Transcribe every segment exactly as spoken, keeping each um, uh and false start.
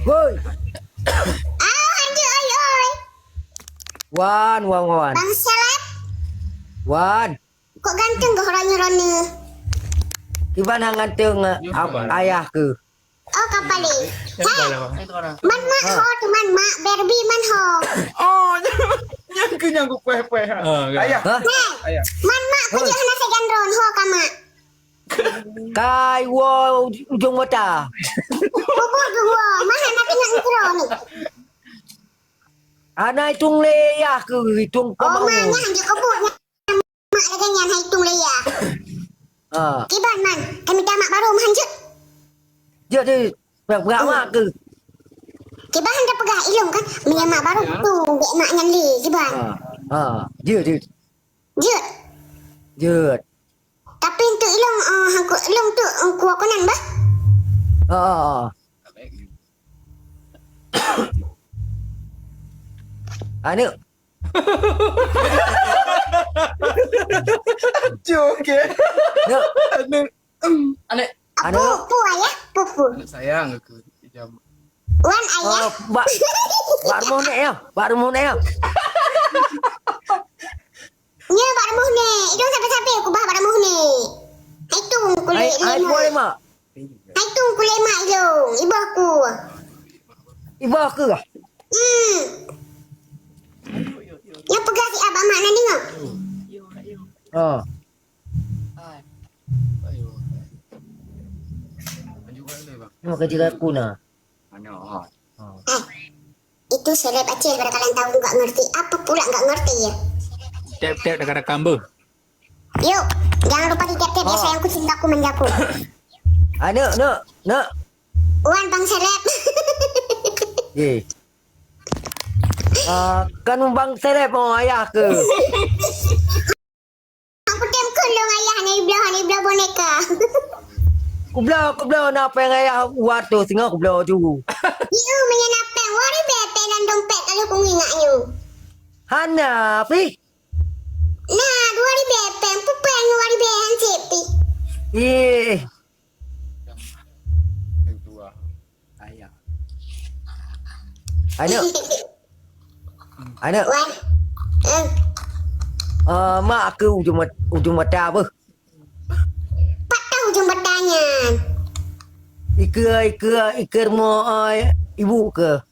Woi. Ah, lanjut, oi, oi. Wan, wan, wan. Bang Seleb. Wan. Kok ganteng goh uroe nyoe droeneuh? Kiban han ganteng, eh, ayah keuh. Oh, ka paléng. Hei, man mak ho tu, man mak, Barbie man ho. Oh, nyang keu nyang kukueh-kueh, ha. Ah, ya. Ayah. Hah? Hei, ayah. Man mak peujeuet hana sajan droen ho ka mak. Kai woe ujong mata. Bubuk dua, mah hana teuingat nyan droen. Hana itong lé yah keuh, itong. Oh, pamau. Mah nyan jeuet keubuet nyan. Mak lagèe nyan hai tung lé yah. Ah. Kiban man, kami ta mak barô meuhan jeuet. Jeuet di peugah mak keuh. Kiban han tapeugah ilong kan, meunyo mak barô tu bèk mak nyan lé, kiban. Ah. Ah. Jeuet, jeuet. Jeuet. Jeuet. Tapi untuk ilong, ah, hangko ilong tu, ah, kuah konan bah. Ah, ah, ah. Aneuk. Cuk, okey. Neuk. Aneuk. Aneuk. Aneuk. Pu, pu, ayah, pu, pu. Aneuk sayang aku. Ijam. Wan, ayah. Oh, bak, bak rumoh nek ya? Bak rumoh nek ya? Nya bak rumoh nek. Idong sabe-sabe kubah bak rumoh nek. Hai tu kulét. Hai, hai, lima. Hai tu kulét mak ilong. Ibah ku. Ibah ku kah? Hmm. Nyang peugah si abang mak na deungö. Oh. Maka jika aku na. Oh. Eh, itu seleb Aceh barangkalan tahu nggak ngerti. Apa pula nggak ngerti ya? Tep-tep dekat rekam beuh. Yuk, jangan lupa di tep-tep ya, oh, sayangku, cintaku, manjaku. Ah, neuk, neuk, neuk. Wan Bang Seleb. Eh. Ah, kan Bang Seleb, oh, ayah ke? Aku tem kulung ayah ni, belah ni, belah boneka. Kubloe, kubloe na péng ayah wat tu, singoh kubloe ju. Yu, meunyo na péng, dua ribèe péng lam dompet, kalau ku ingat yu. Hana, pih. Nah, dua ribèe péng, peue péng dua ribèe hansip pih. Ih. Ayah. Aneuk. Aneuk. Wan. Eh. Ah, mak aku ujong mat-, ujong mata apa? Patah ujong mata nyan. Ike, ike, ike rumoh, ah, ibu ke?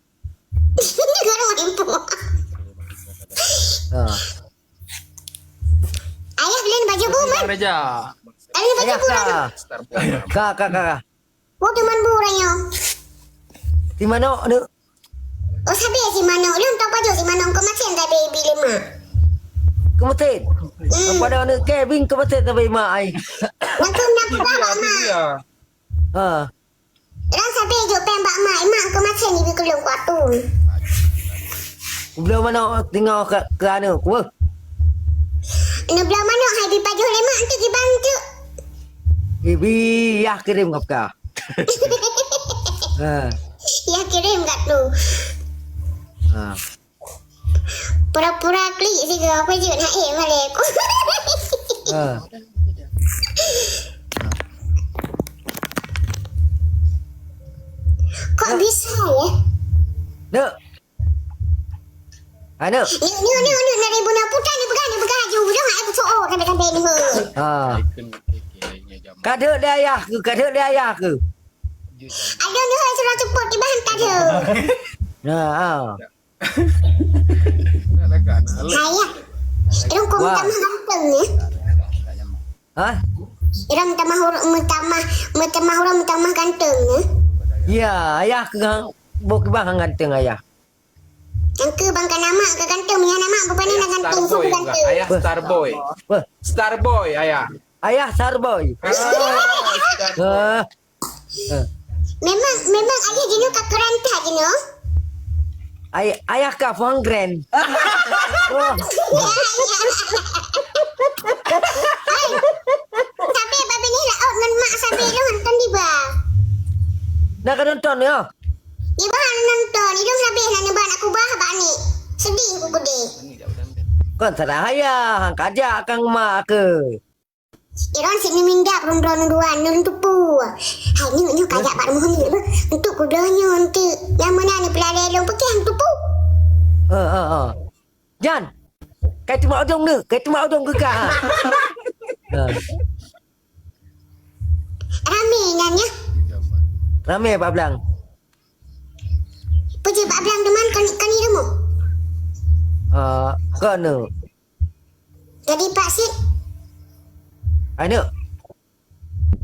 Ike rumoh ibu. Ah. Ayah beli baju bu, man. Raja. Beli baju bu, man. Ka, ka, ka, ka. Wo teman bu raya. Si manok ni. Oh, sabe si manok. Lôn tau pajoh si manok keu masen sabe bi lé mak. Keu masen? Hmm. Pada aneuk kèe bing keu masen sabe mak ai. Nyan keu nak bak mak. Ha. Lôn sabe jok péng bak mak, mak keu masen ibi keu lôn kuatu. Kubloe manok tinggai keu, keu aneuk ku. Neubloe manok hai bi pajoh lé mak, enteuk iban enteuk. Ibi yah kirim keu ka. Ha. Ya kirim kat tu. Ha. Pura-pura klik sigoe, apa jeuet hana ék malèe ku. Ha. Kok bisa ya? Dek. Aneuk. Ni, ni, ni, ni, ni, ibu na putra ni peugah, ni peugah laju. Ujong ai bucok oh, sampai-sampai ni, he. Ha. Kadek lé ayah ke, kadek lé ayah ke. Aduh, ni, he, sudah cepot, tiba hantar dia. Nah, ha. Ayah. Irong kau minta maaf ganteng ni. Hah? Irong minta maaf, minta maaf, minta maaf, irong minta maaf ganteng ni. Ya, ayah ke bok bang ganteng ayah. Angke bang ka nama ka ganteng, meunyo nama bukan na ganteng, Starboy, bukan ganteng. Ayah Starboy. Wah. Starboy, ayah. Ayah Starboy. Ah, Starboy. Ah. Ah. Memang, memang ayah jinoe ka keranta jinoe. Ay-, ayah ka Fongren. Wah. Ya, ya. Hai. Sabe babini laôt ngon mak sabe lôn nonton diba. Dah ka nonton ya? Iban nonton, idong habéh na neuba aneuk kubah bak ni. Sedih ku keudeh. Kon salah ayah, han kajak kang mak ke. Iron sit neumindap rondon dua neuteupeue. Hai nyoe, nyoe kajak bak rumoh nyoe beuh. Untuk kudoh nyoe untuk nyang meunan neupeulalée lôn peukiah neuteupeue. Ha, ha, ha. Jan. Kai teumak udong neuk, kai teumak udong keu kah. Ha. Ramé nyan nyan. Ramé bak blang. Peue jeuet bak blang teuma kon, kon i rumoh? Ah, kon neuk. Jadi pak sit. Aneuk.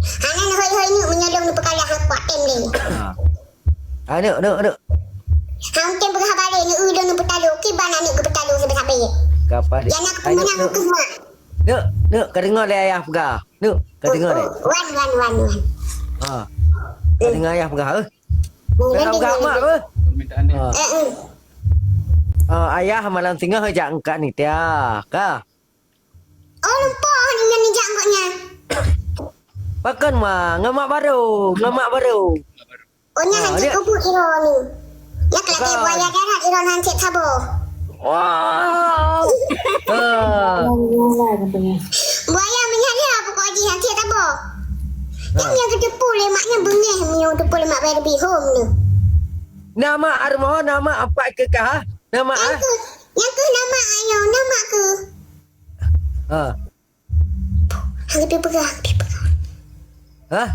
Hana neuhôi-hôi neuk meunyoe lôn neupeukalah kuat tem deh. Ah. Aneuk, neuk, neuk. Hana tem peugah balée neuk, eu lôn neupeutalo, kiban aneuk geupeutalo sabe-sabe. Ka padé. Jan aku peunang keu mak. Neuk, neuk, ka deungoe lé ayah peugah. Neuk, ka deungoe lé. Wan, wan, wan, wan. Ha. Ka deungoe ayah peugah, eh? Ka deungoe mak, eh? Ha. Eh, eh. Ha, ayah malam singoh jak angkat ni, tiah, ka. Oh, lumpah ni nyan nijak angkat nyan. Pakon ma, ngon mak barô, ngon mak barô. Oh, nyan hanjeuet kubu iro ni. Nyan keu lagèe buaya darat iro nyan cit saboh. Wow. Ah. Buaya meunyan ya pokok jih hanjeuet saboh. Nyan nyang geuteupeue lé mak nyan beungéh meunyoe geuteupeue lé mak Barbie hom tu. Nama armo, nama apa keu kah? Nama ah? Nyang keuh, nyang keuh nama ayo, nama keuh. Ha. Hana pi peugah, hana pi peugah. Hah?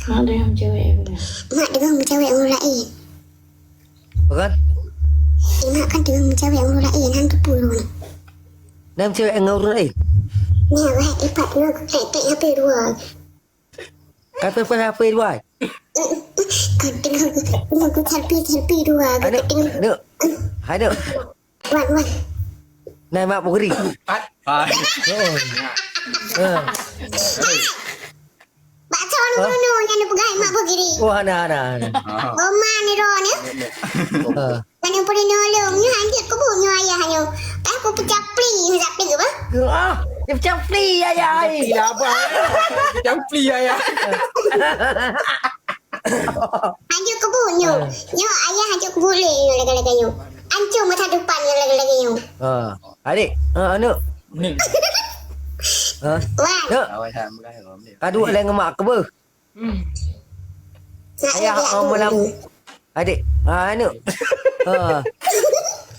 Mak dengoh meucewek ngon ureueng laén. Apa kan? Eh, mak kan dengoh meucewek ngon ureueng laén, han teupeue lôn. Nah meucewek ngon ureueng laén? Nah, wah, ipat dua, tek-tek H P dua. Kata pun H P dua. Kan dengoh, dengoh selfie, selfie dua. Aneuk, aneuk. Aneuk. Wan, wan. Nah, mak pukri. Hai. Oh. Ha. Bak cong nyoe nyan peugah mak pukri. Oh, hana, hana, hana. Oma ni ro ni. Ha. Kan yang pernah nolong ni hanjeuet kubu nyoe ayah nyoe. Kan aku pecah pli, pecah pli apa? Ah, dia pecah pli ayah ai. Pecah apa? Pecah pli ayah. Hanjeuet kubu nyoe. Nyoe ayah hanjeuet kubu lé nyoe lagèe-lagèe nyoe. Ancô masa depan nyoe lagèe-lagèe nyoe. Ha. Adik, ha, aneuk. Ni. Ha? Wan. Neuk. Awai, ha, mulai, ha, mulai. Ka duek lé ngon mak keu beuh. Hmm. Ayah, ha, malam. Adik, ha, aneuk. Ha.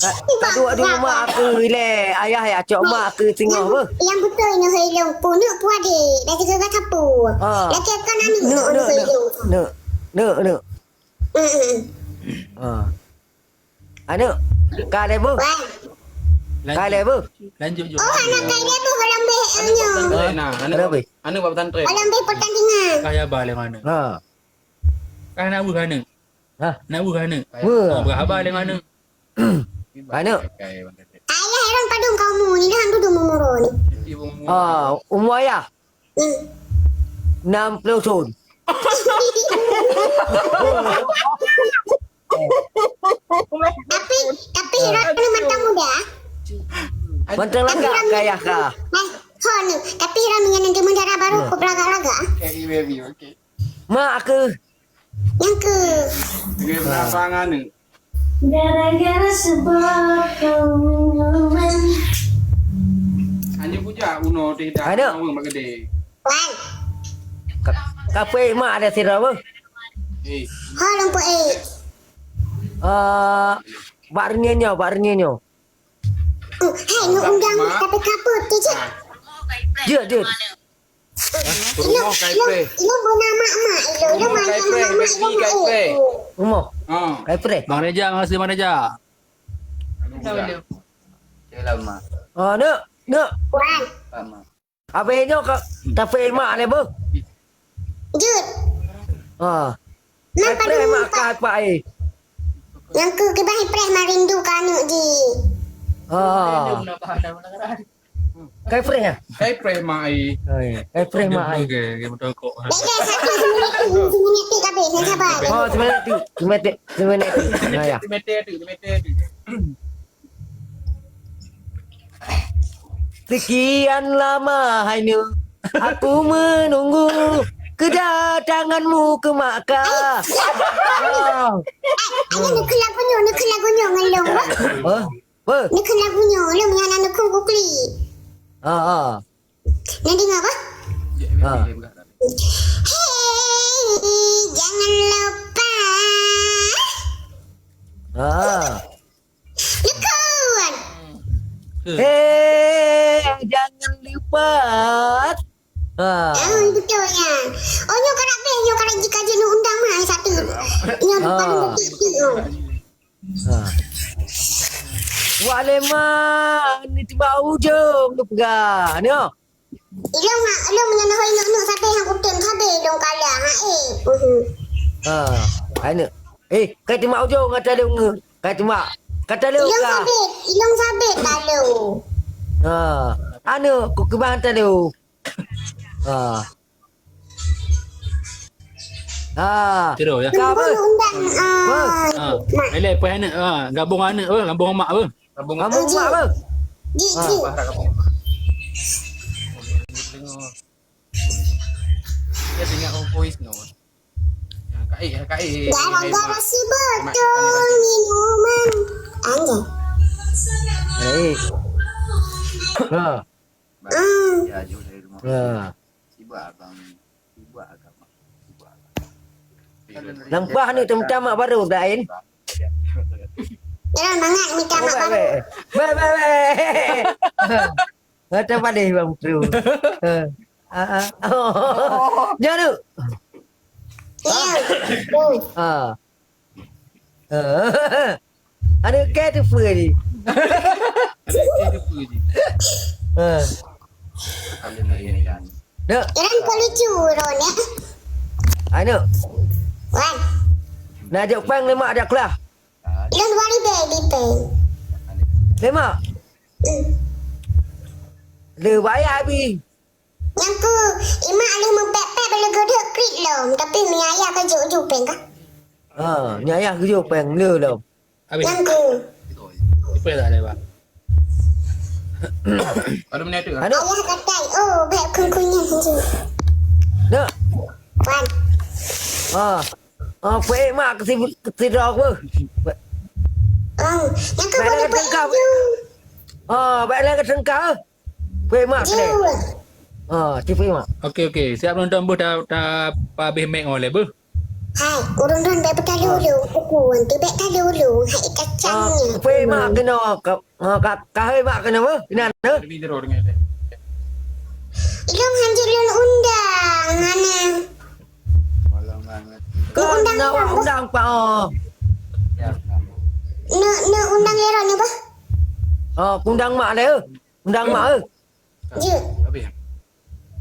Ka, ka duek di rumoh aku ilèe. Ayah ya cok mak aku singoh beuh. Nyang beutôi nyoe hai lôn pu neuk pu adik. Dah tiga kali sapu. Ha. Laki kan aneuk neuk, neuk, neuk, neuk. Neuk, neuk, neuk. Hmm. Ha. Aneuk, ka lé beuh? Wan. Ka lé beuh? Lanjut, jom. Oh, aneuk ka lé beuh, lambeh, aneuk. Nah, aneuk, aneuk bak pesantren. Lambeh pertandingan. Kaya ba lé mana? Ha. Kan nak beuh aneuk. Ha? Nak beuh aneuk. Beuh. Oh, berhaba lé mana? Aneuk. Ayah heran padum kau mu ni, dah duduk memuru ni. Ah, umur ayah? Hmm. Enam puluh tahun. Tapi, tapi Ira ni mantong muda. Mantong lagak kah ayah kah? Eh, ho ni. Tapi Ira ni yang nanti muda baru kau lagak-lagak. Mak aku. Yang ke. Dia penasaran ni. Gara-gara sebab kau minuman. Hanya bujak uno teh dah. Aduh. Orang bagede. Wan. Ka-, kafe mak ada sira apa? Eh. Ha, lumpur eh. Ah, bak renyah nyoe, bak renyah nyoe. Hmm, hai, nu undang tapi kapot tu je. Jeuet, jeuet. Ilo, ilo, ilo bona mak-mak, ilo, ilo mana mak-mak, ilo mak eh. Rumoh. Ha. Kai preh. Bang Reja, makasih Bang Reja. Mak. Oh, neuk, neuk. Wan. Mak. Abeh nyoe ka, tapi mak lé beuh. Jeuet. Ha. Kai preh mak ka pak eh. Yang ke kibah preh marindu ka aneuk ji. Ha. Kai preh ya? Kai preh mak ai. Hai, kai preh mak ai. Okey, okey, betul kok. Dek, dek, satu seminit tu, seminit tu habis, nak sabar. Oh, seminit tu, seminit tu, seminit tu. Nah, ya. Seminit tu, seminit tu. Sekian lama hai nu aku menunggu kedatanganmu ke Makkah. Oh. Ayo, nak lagu nyoe, nak lagu nyoe ngon lôn, bah. Apa? Apa? Nak lagu nyoe, lôn nyang nak kong kukli. Ha, ha. Neudeungoe bah? Ha. Hei, jangan lupa. Ha. Leukawan. Hei, jangan lupa. Ha. Ah, betul nyan. Oh, nyoe ka habéh, nyoe ka jikaji undang mah satu. Nyoe bukan bukti. Ha. Wak lé ma, ni tiba ujong tu peugah. Nyoe. Ilong ha, ilong meunyoe hôi neuk-neuk sabe hang kutem sabe ilong kala ha eh. Mhm. Ha, hai neuk. Eh, kai teumak ujong kata lôn nge. Kai teumak. Kata lôn ilong ka. Sabe, ilong sabe talo. Ha, anu ku keubah talo. Ha. Ha. Terus ya. Ka apa? Undang, ah, ha. Mak. Eleh peh aneuk ha, gabung aneuk apa? Gabung mak apa? Gabung mak apa? Ji, ha. Ji. Bah, dah gabung mak. Dia tengok voice note. Yang kai, yang kai. Gara-gara si botol minuman. Anjay. Eh. Ha. Hmm. Ya, jauh dari rumah. Ha. Sibuk abang. Sibuk agama. Sibuk agama. Nampak ni teuntang mak baru lain. Jangan mangat minta mak baru. Baik, baik, baik. Kata padeh bang tu. Ha. Ah, ah. Oh. Jangan tu. Ya. Ha. Ha. Aneuk kèe teupeu jih. Aneuk kèe teupeu jih. Ha. Dek. Iran kok lucu, Ron, ya? Aneuk. Wan. Nak jok pang lemak dak kelah. Iran dua ribu di peng. Lemak. Hmm. Le bayar habis. Nyang ku, imak lé meupék-pék bak leugeudeuek krik lom, tapi mi ayah ka jok-jok péng ka. Ha, mi ayah geujok péng le lom. Habis. Nyang ku. Siapa tak ada, Bang? Ada mana tu? Aduh. Ayah katai, oh, bèk kun kunyah je. Nak? Wan. Ha. Ha, pék mak ke si, ke si dok apa? Oh, nyang ku bèk boleh nak pék tengkah. Ha, bèk nak tengkah. Pui mak keunan. Ha, ci pui mak. Okey, okey. Siap nonton beuh ta, ta pabéh mic ngon lé beuh. Hai, ureueng droen bèk beutalu-lu. Uku nanti bèk talu-lu. Hai kacang ni. Pui mak keunoe ka, ha, ka, ka hai mak keunoe beuh. Inan, ha? Ilong hanjeuet lôn undang, hana. Kau nak undang pak, oh. Nak, nak undang ya, Ron, ya, bah? Oh, undang mak dia. Undang mak, eh. Jeuet. Habis.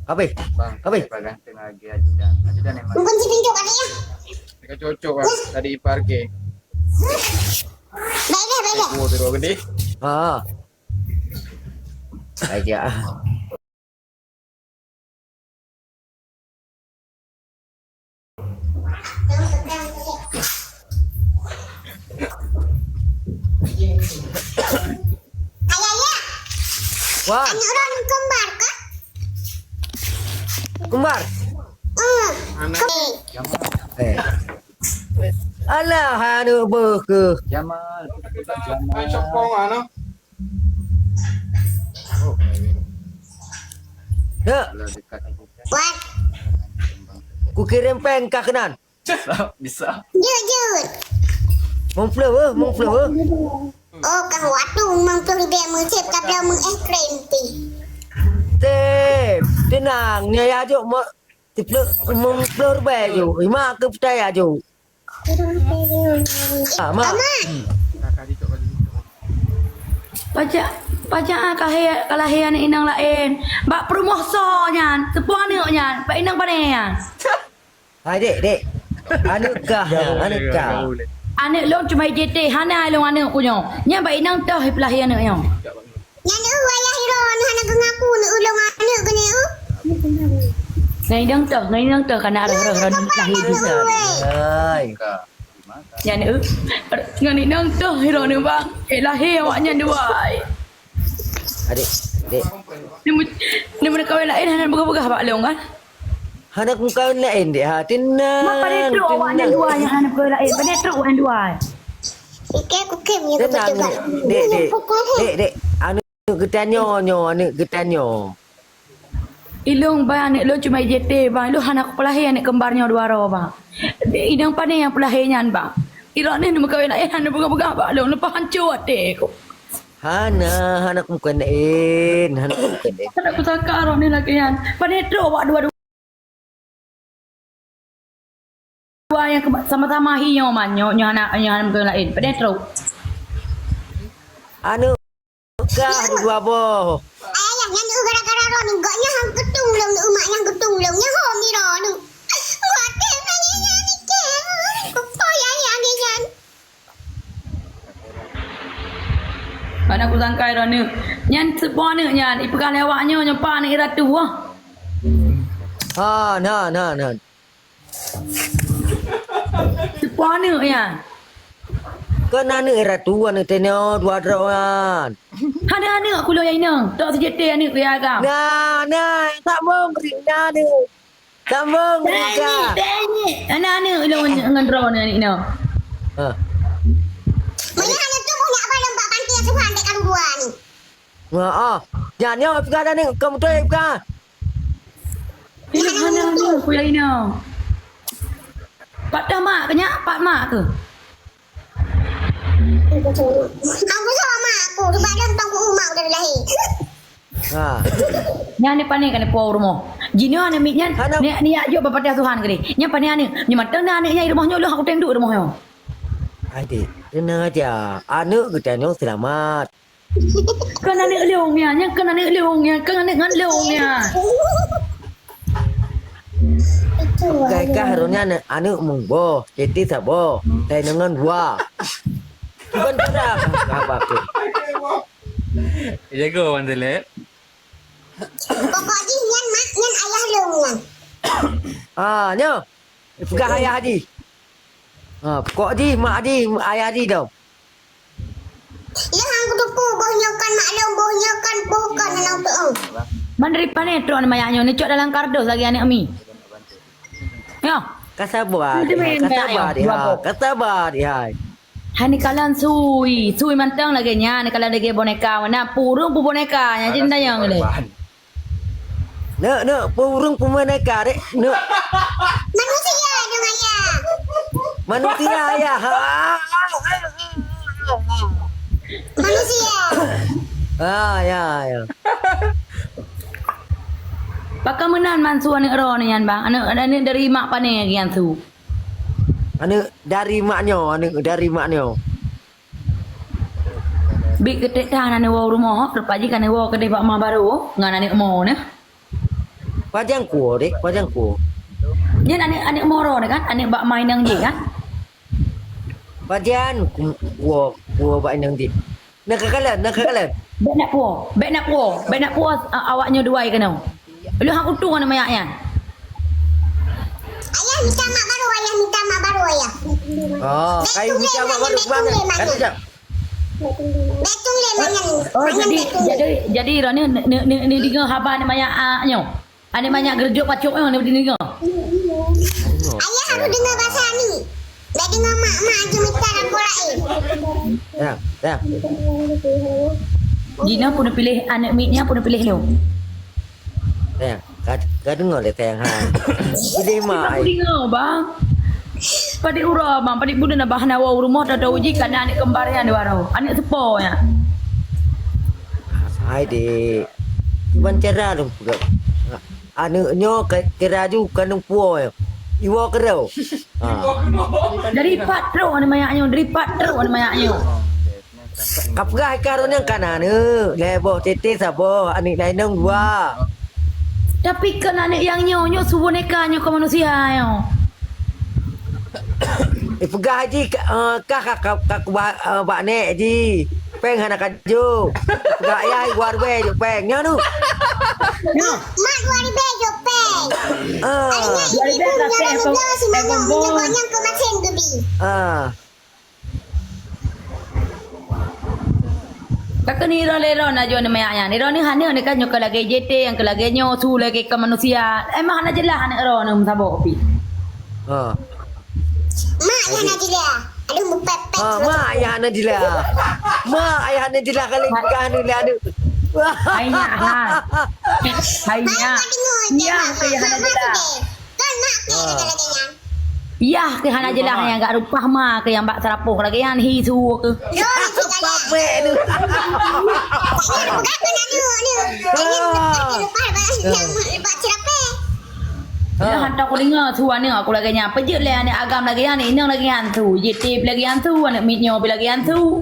Habis. Bang, habis. Pak ganteng lagi ajudan. Ajudan memang. Mungkin si pintu kali ya. Mereka cocok lah. Tadi ipar ke. Baiklah, baiklah. Oh, terus gede. Ha. Baik ya. Wah. Aneuk droen kembar kah? Kembar? Hmm. Eh. Alah, aneuk beuh keuh. Jamal, Jamal. Dek. Wan. Kukirém péng kah keunan. Bisa, bisa. Jeuet, jeuet. Meuplôh, eh, meuplôh, eh. Oh, kah waktu meuplôh ribèe meusép tabloe meu es krim pih. Tép, teunang, nyoe ya jok meuplôh, meuplôh ribèe jok. Ima keu peucaya jok. Ah, mak. Pajak, pajak ah, ka lahé, ka lahé aneuk inong laén. Bak peurumoh soe nyan, seupôt aneuk nyan, bak inong pané nyan. Hai, dek, dek. Aneuk kah, aneuk kah. Aneuk lôn cuma I J T, hana lôn aneuk ku nyoe. Nyan bak inong toh ipeulahé aneuk nyoe. Nyan eu ayah droen hana geungaku neu ulôn aneuk geuh neu. Ngon inong toh, ngon inong toh kana reuh-reuh droen lahé jih. Hai. Nyan eu, ngon inong toh droen bang. Eh, lahé awak nyan dua. Adik, dek. Ni mu-, ni meukawen laén hana peugah-peugah bak lôn kan? Hana meukawen laén dek ha. Tenang. Mak padé trok awak nyan dua nyang hana meukawen laén. Padé trok awak nyan dua. Ikei kukem nyoe. Tenang. Dek, dek. Dek, dek. Aneuk geutanyoe nyoe, aneuk geutanyoe. Ilôn bang, aneuk lôn cuma I J T bang. Ilôn hana kupeulahé aneuk kembar nyoe dua droe bang. Inong pane nyang peulahé nyan bang. Droeneuh neumeukawen laén hana peugah-peugah bak lôn, leupah hanco até ku. Hana, hana kumeukawen laén, hana kumeukawen laén. Hana kusangka droeneuh lagèe nyan. Pane trok bak dua-dua. Dua nyang kema-, sama-sama hi nyoe man, nyoe, nyoe hana, nyoe hana meukeuen laén. Padahai trok. Aneuk kah dua boh. Ayah, nyan gara-gara droeneuh, gobnyan han geutung lom, umat nyang geutung lom, nyan ho mi droeneuh. Watèe nangis nyan, nyan. Hana kusangka droeneuh. Nyan seupôt aneuk nyan, ipeugah lé awak nyoe, nyoe pa aneuk i ratu, ah. Ha, na, na, na. Seupôt aneuk nyan. Kon aneuk i ratu, aneuk tanyoe dua droe nyan. Hana aneuk ku lôn nyang inong, tok si J T aneuk ku nyang agam. Na, na, sambông, na aneuk. Sambông, Rika. Hana aneuk lôn ngon droeneuh aneuk nyoe. Ha. Meunyoe hana tuboh nyak balong bak panti asuhan dek karu dua ni. Ha, ah. Nyan nyoe peugah dah ni, kamu tu peugah. Hana aneuk ku nyang inong. Pat dah mak keu nyak, pat mak keu? Aku sama aku, sebab dia tong ku umak udah lahir. Ha. Nyan ni pané kan puwoe rumoh. Jinoe aneuk miet nyan, hana. Ni, ni jak jok bak panti asuhan keudeh. Nyan pané aneuk. Nyoe mantong na aneuk nyan i rumoh nyoe, lôn aku teng duek rumoh nyoe. Adik, tenang aja. Aneuk geutanyoe selamat. Kon aneuk lôn nyan, nyan kon aneuk lôn nyan, kon aneuk ngon lôn nyan. Gaikah roh nyan aneuk, aneuk meuboh, Siti saboh, tai nongon dua. Bukan cara apa pun. Jago Wan Seleb. Pokok jih nyan mak, nyan ayah lôn nyan. Ah, nyoe. Peugah ayah jih. Ha, pokok jih, mak jih, ayah jih dong. Nyang hang kuteupeu boh nyoe kan mak lôn, boh nyoe kan, boh kan lam tu'oh. Man dari pané trok aneuk manyak nyoe, neucok dalam kardus lagèe aneuk mi. Nyoe. Ka sabar, ka sabar, ka sabar. Hai neukalon sui, sui mantong lagèe nyan, neukalon lagèe boneka, na purung pun boneka, nyan cit tanyong lé. Neuk, neuk, purung pun boneka, dek, neuk. Manusia dong, ayah. Manusia, ayah. Ha. Manusia. Ha, ya, ya. Pakon meunan man su aneuk droeneuh nyan, bang? Aneuk, aneuk dari mak pané lagèe nyan su? Aneuk dari mak nyoe, aneuk dari mak nyoe. Bit keutek that aneuk woe u rumoh, leupah jih ka aneuk woe keudeh bak ma barô ngon aneuk mo nyoe. Pajan kuwoe, dek, pajan kuwoe. Nyan aneuk, aneuk mo droeneuh kan, aneuk bak ma inong jih kan? Pajan ku-, kuwoe, kuwoe bak inong jih. Na ka kalon, na ka kalon. Bèk na puwoe, bèk na puwoe, bèk na puwoe, a-, awak nyoe dua keunoe. Lôn hana kutu ngon manyak nyan. Ayah minta mak barô, ayah minta mak barô, ayah. Oh, bèk kai tuléh minta mak barô, bèk tuléh manyak. Bèk tuléh manyak. Oh, jadi, jadi, jadi droeneuh ne-, ne-, ne-, neudeungoe haba aneuk manyak, ah, nyoe? Aneuk manyak geureujuk pacok nyoe, neudeungoe. Ayah harôh deungoe basa ni. Bèk deungoe mak-mak jimita lam bola, eh. Ya, ya. Jinoe pun piléh aneuk miet nyan pun piléh lôn. Ya, ka, ka deungoe lé sayang hai. Piléh mak ai. Deungoe, bang. Padit uroe, bang, padit buleuen abah na woe u rumoh, tahu-tahu jih ka na aneuk kembar nyan dua droe. Aneuk seupôt nyan. Hai, dek. Ban cara lôn peugah. Aneuk nyoe ka, kira ju kandung puwoe. Iwoe keudroe. Ha. Dari pat trok aneuk manyak nyoe, dari pat trok aneuk manyak nyoe. Ka peugah ka roh nyan kan aneuk, lhèe boh tete saboh, aneuk laén dua. Tapi kan aneuk nyang nyoe, nyoe su boneka nyoe kon manusia nyoe. Eh, peugah jih ka, eh, ka, ka, ka, ka kubah, eh, bak nek jih. Pèng hana kajok. Peugah ayah dua ribèe jok pèng. Nyoe nu. Nyoe. Mak dua ribèe jok pèng. Ah. Dua ribèe ka pèng, pèng, pèng bonbon. Nyoe konyang keu masen geubi. Ah. Ka keuneuk droe lé droe na jok aneuk manyak nyan. Droeneuh aneuk ni kan nyoe keu lagèe J T, nyang keu lagèe nyoe, su lagèe keu manusia. Emang hana jeulaih aneuk droeneuh meusaboh pih. Ha. Mak nyang hana jeulaih. Aduh, mupèt-pèt. Ha, mak nyang hana jeulaih. Mak nyang hana jeulaih kali peugah aneuk lé aneuk. Hai nyak, hai. Hai nyak. Yah keuh hana jeulaih. Yah keuh hana jeulaih nyang gak reupah ma keuh nyang bak seurapôh lagèe nyan, hi su keuh. Papek tu. Dah hantom kudeungoe su aneuk aku lagèe nyan. Peujeuet lé aneuk agam lagèe nyan, inong lagèe nyan su. Jitip lagèe nyan su, aneuk miet nyoe pi lagèe nyan su.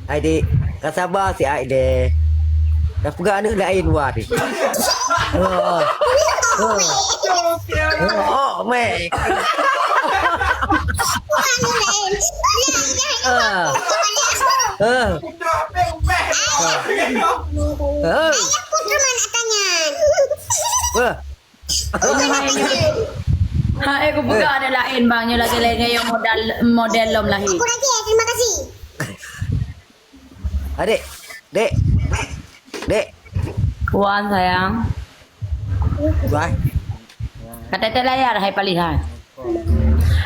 Hai dik, ka saba siat deh. Dah peugah aneuk laén wa deh. Oh, oh. Oh, oh, meh. Ah. Ah. Ah. Wah. Hai, kupeugah aneuk laén bang, nyoe lagèe-lagèe nyang modal, model lom lahé. Aku lagi, terima kasih. Adik, dek, dek. Kuan sayang. Wah. Kata tak layar hai palih hai.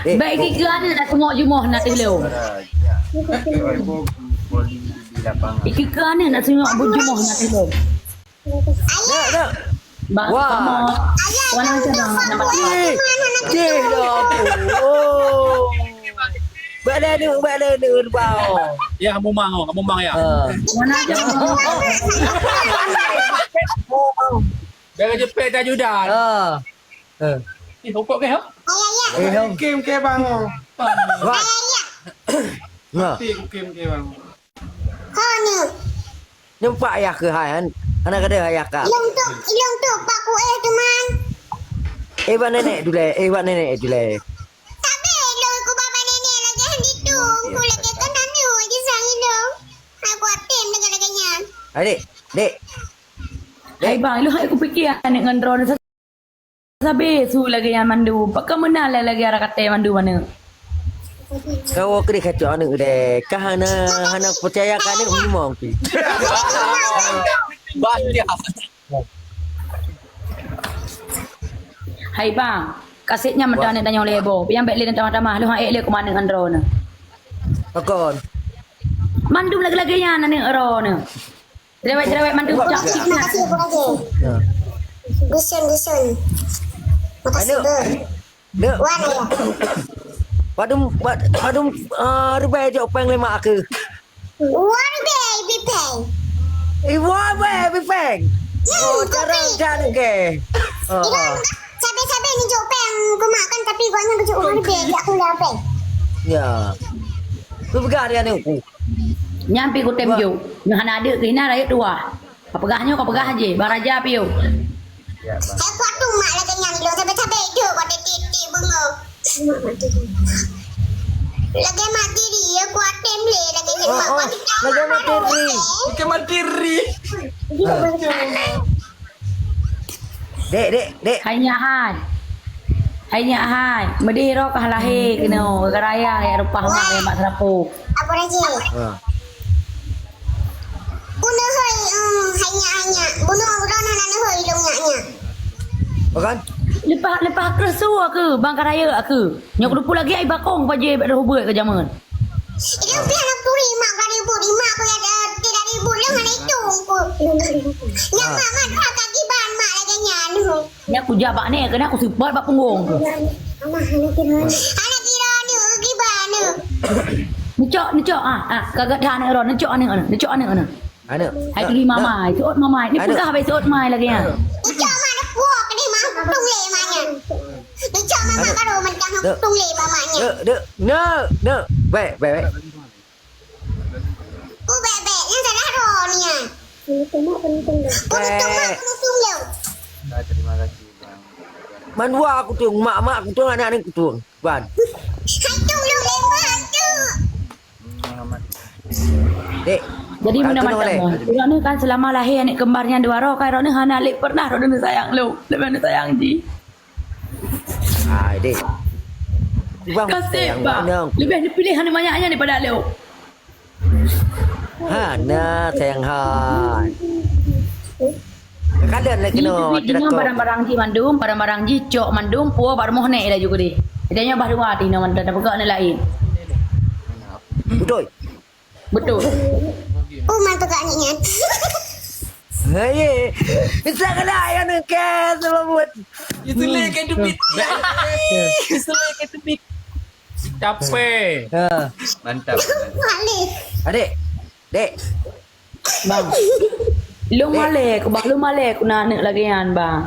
Dek, baik keu aneuk nak tengok jumoh nak teuh lom. Iki keu aneuk nak tengok jumoh nak teuh lom. Dek, dek. Ba-, wah. Kamoe. Wan aja dong, nama dia. Eh, cih dah. Oh. Bak dah duduk, bak dah duduk, bau. Ya, kamu mang, oh, kamu mang ya. Ah. Wan aja dong. Dah jepit dah judan. Ah. Eh. Eh, pokok ke, ha? Eh, ha? Kim ke bang, oh. Wah. Nah. Tim Kim ke bang. Ha ni. Nampak ayah keu hai, han? Hana gadôh ayah ka? Ilong tu, ilong tu pak kueh tu man. Eh, bak nenek dulai, eh, bak nenek dulai. Sabe ilong ku bak nenek lagèe han ditung, ku lagèe kan anu je sang ilong. Aku atem dengan lagèe nyan. Adik, dek. Hai bang, ilong hai ku pikir aneuk ngon droeneuh Sabe su lagèe nyan mandum. Pakon meunan lé lagèe arah katée mandum aneuk. Kawoe keudeh kacok aneuk deh. Ka hana, hana peucaya keu aneuk meunyoe mungkin. Bah, ya. Hai bang, kaseb nyan meudoe aneuk tanyoe lé boh. Nyang bék lé tamah-tamah, lôn han ék lé keu aneuk ngon droeneuh. Pakon? Mandum lagèe-lagèe nyan aneuk droeneuh. Cerewet-cerewet mandum cok. Makasih, Bu Raja. Ya. Dusun, dusun. Makasih, Bu. Dek. Wan, ya. Padum, pad-, padum, ah, ribèe jok péng lima aku. Wan, baby péng. Eh, wan, baby péng. Ya, oh, cara kopi. Cara ke? Ah, ah. Sabe-sabe ni jok péng, ku makan, tapi gobnyan geujok wan, baby, aku dah péng. Ya. Ku peugah dia ni, ku. Nyan pih kutem jok. Nyoe hana adeuk keuh inan rayeuk tuha. Kapeugah nyoe, kapeugah jih. Bang Raja piôh. Ya, Bang. Hai kuat tu mak lagèe nyan lôn sabe-sabe jok kau titik-titik beungoh. Lagèe mak tiri, ya kuat tem lé lagèe nyan. Oh, mak oh. Lagèe mak tiri. Lagèe mak tiri. Dek, dek, dek. Hai nyak hai. Hai nyak hai. Meudeh roh kah lahé keunoe, gara-gara ayah reupah mak, mak seurapôh. Apa lagi? Ha. Bunoe hai, em, hai nyak, hai nyak. Bunoe droeneuh hana neuhôi lôn nyak, nyak. Apa kan? Leupah, leupah kreueh su aku, bang ka rayeuk aku. Nyoe kuteupeu lagèe ai bakong paje bèk roh beuet keu jameun. Ilôn pih hana turi mak ka ribut, mak ku ya, eh, tidak ribut, lôn hana itong ku. Nyan mak, mak, mak ka giban mak lagèe nyan. Nyan kujak bak nèk, keunan kuseupôt bak punggong ku. Hana kira ni, giban ni. Neucok, neucok, ah, ah, ka gata aneuk droe, neucok aneuk, aneuk, neucok aneuk, aneuk. Aneuk. Hai turi mama, seuôt mama. Ni peugah habéh seuôt mai lagèe nyan. Neucok mak neupuak ni mak, tung lé mak nyan. Neucok mama baru mentah tung lé mama nyan. Dek, dek, dek, dek. Baik, baik, baik. Ku bèk-bèk, nyan salah droe nyan. Ku tueng mak, ku tueng lé. Terima kasih, Bang. Man wa ku tueng, mak-mak ku tueng, aneuk-aneuk ku tueng. Ban. Hai tueng lôn lé mak tu. Dek. Jadi meunan mantong. Droeneuh kan seulama lahé aneuk keumbar nyan dua droe, kan droeneuh hana lé pernah droeneuh sayang lôn. Leubeh neuh sayang jih. Hai, dek. Kaseb, Bang. Leubeh neupiléh aneuk manyak nyan daripada lôn. Hana, sayang hai. Kalian lagi no, barang-barang jih mandum, barang-barang jih cok mandum, puwoe bak rumoh nèk laju keudeh. Jadi nyoe bah dua tinoe mandum, tapeugah aneuk laén. Beutôi. Beutôi. Oh, man peugah aneuk nyan. Hei, bisa kena ayah nengke selamat. Istilah ke debit. Istilah ke debit. Capek. Ha. Mantap. Adik, dek. Bang. Lôn malèe ku, bang. Lôn malèe ku na aneuk lagèe nyan, bang.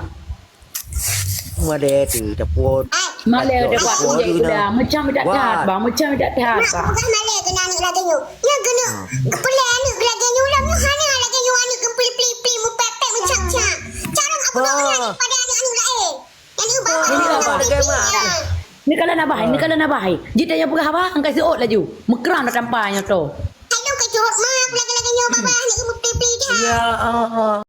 Malèe tu, dapur. Malèe dapur, dapur, dapur, dapur. Macam tak that, bang. Macam tak that, bang. Bukan malèe keu na aneuk lagèe nyoe. Nyoe keuneuk geupeulèe aneuk lagèe nyoe lom. Nyoe hana lagèe nyoe aneuk geupli-pli-pli, meupèk-pèk, meucak-cak. Carông apa nyan pada aneuk-aneuk laén. Ini apa? Ini apa? Ini kalau nak bahai, ini kalau nak bahai. Jita yang peugah apa? Angkat siot laju. Mekram dah tampai nyoto. Aduh, kejut mak, lagi-lagi nyoba bahai ni, ibu pipi dia. Ya Allah.